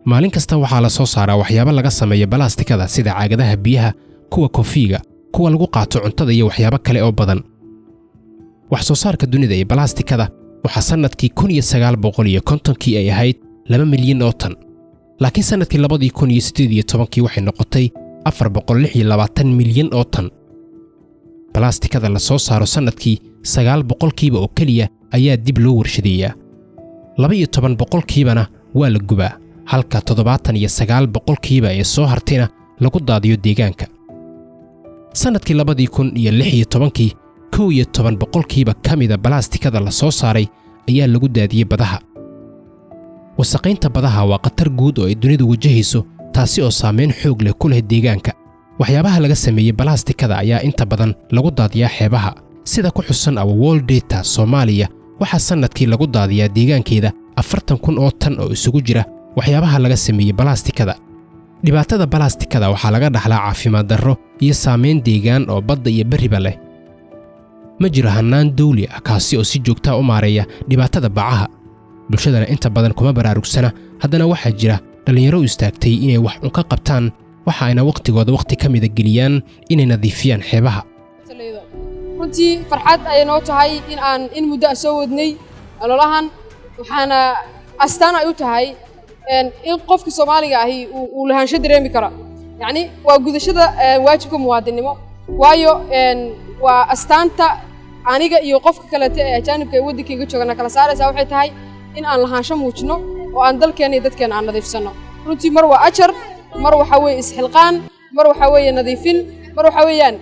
Maalin kasta waxaa la soo saaraa waxyaabo laga sameeyo balaastikada, sida caagadaha biyaha, kuwa kofiiga, kuwa lagu qaato cuntada iyo waxyaabo kale oo badan. Wax soo saarka dunida ee balaastikada waxaa sannadkii 1950-kii ay ahayd 2 milyan oo tan, laakiin sannadkii 2018-kii waxay noqotay 426 milyan oo tan. Balaastikada la soo saaro sannadkii 9% oo keliya ayaa dib loo warshadeeyaa, 12%-na waa la gubaa, halka 79% ee soo hartayna lagu daadiyo deegaanka. Sannadkii 2016-kii, 11% ka mida balaastikada la soo saaray ayaa lagu daadiyey badaha. Wasaqaynta badaha waa khatar guud oo ay dunidu wajahayso, taasi oo saamayn xoog leh ku leh deegaanka. Waxyaabaha laga sameeyey balaastikada ayaa inta badan lagu daadiyaa xeebaha. Sida ku xusan Our World Data, Soomaaliya waxaa sannadkii lagu daadiyaa deegaankeeda 40,000 oo tan oo isugu jira waxyaabaha laga sameeyey balaastikada. Dhibaatada balaastikada waxaa laga dhaxlaa caafimaad darro iyo saamayn deegaan oo badda iyo berriba leh. Ma jiro hannaan dawli ah kaasi oo si joogtaa u maareeya dhibaatada bacaha, bulshadana inta badan kuma baraarugsana. Haddana waxaa jira dhallinyaro u istaagtay inay wax un ka qabtaan, waxa ayna wakhtigooda wakhti ka mida geliyaan inay nadiifiyaan xeebaha. Runtii farxad ayay noo tahay in aan in muddo ah soo wadnay ololahan, waxaana astaan ay u tahay in qofka Soomaaliga ahi uu lahaansho dareemi karo. Yacni waa gudashada waajibka muwaadinimo, waayo waa astaanta aniga iyo qofka kaleete ee ajaanibka ee waddankayga joogana kala saaraysaa. Waxay tahay in aan lahaansho muujino oo aan dalkeenna iyo dadkeenna aan nadiifsanno. Runtii mar waa ajar, mar waxaa weeye isxilqaan, mar waxaa weeye nadiifin, mar waxaa weeyaan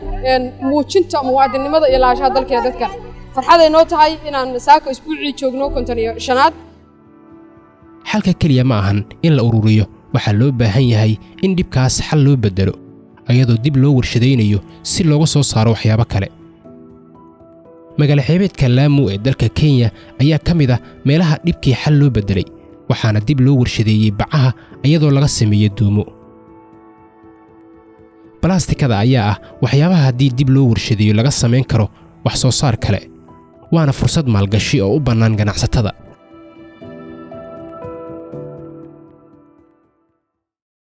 muujinta muwaadinimada iyo lahaanshaha dalkeena dadkan. Farxaday noo tahay inaan saaka isbuucii joogno 55aad. Xalka keliya ma ahan in la ururiyo. Waxaa loo baahan yahay in dhibkaas xal loo beddelo, ayadoo dib loo warshadaynayo si looga soo saaro waxyaabo kale. Magaalo xeebeedka Laamu ee dalka Kenya ayaa ka mid ah meelaha dhibkii xal loo beddelay, waxaana dib loo warshadeeyey bacaha iyadoo laga sameeyey duumo. Balaastikada ayaa ah waxyaabaha haddii dib loo warshadeeyo laga samayn karo wax soo saar kale, waana fursad maalgashi oo u bannaan ganacsatada.